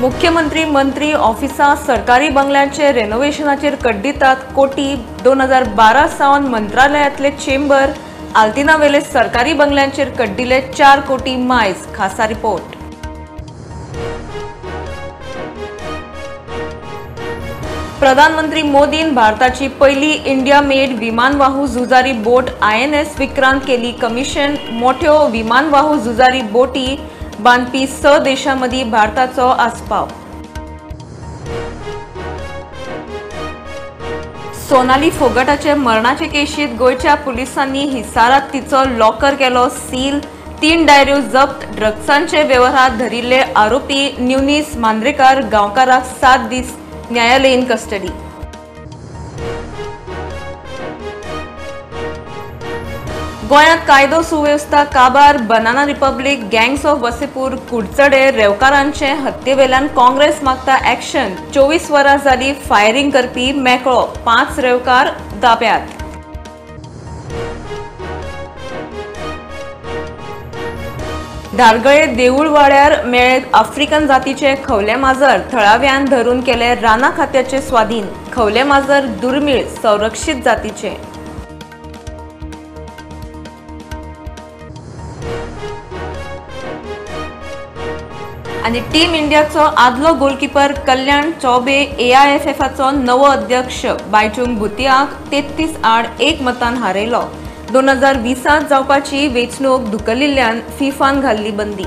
मुख्यमंत्री मंत्री ऑफिसां सरकारी बंगल्यांचे रेनोव्हेशनाचेर कड्डितात कोटी. 2012 सावन मंत्रालयांतले चेंबर आल्तिनावेले सरकारी बंगल्यांचेर कड्डिले 4 कोटी मायज. खासा रिपोर्ट. प्रधानमंत्री मोदीन भारताची पयली इंडिया मेड विमानवाहू झुजारी बोट INS Vikrant केली कमिशन. मोठ्यो विमानवाहू झुजारी बोटी बांदपी 6 देशां मदीं भारताचो आस्पाव. सोनाली फोगटाचे मरणाचे केशीत गोंयच्या पुलिसांनी हिसारात तिचो लॉकर केलो सील. 3 डायऱ्यो जप्त. ड्रग्सांचे वेव्हारात धरिल्ले आरोपी न्युनीस मांद्रेकार गांवकाराक 7 दीस न्यायालयीन कस्टडी. गोंयांत कायदो सुवेवस्था काबार. Banana Republic, Gangs of Wasseypur, Kudchade रेवकारांचे हत्येवेल्यान Congress मागता ॲक्शन. 24 वरां जाली फायरिंग करपी मेकळो. 5 रेवकार ताब्यांत. धारगळे देऊळवाड्यार मेळ्ळे आफ्रिकन जातीचे खवले माजर. थळाव्यान धरून केले राना खात्याचे स्वाधीन. खवले माजर दुर्मीळ संरक्षित जातीचे. आनी टीम इंडियाचो आदलो गोलकीपर कल्याण चौबे AIFFाचो नवो अध्यक्ष. बायचुंग भुतियाक 33-1 मतान हारयलो. 2020 जावपाची वेंचणूक धुकलिल्ल्यान फिफान घाल्ली बंदी.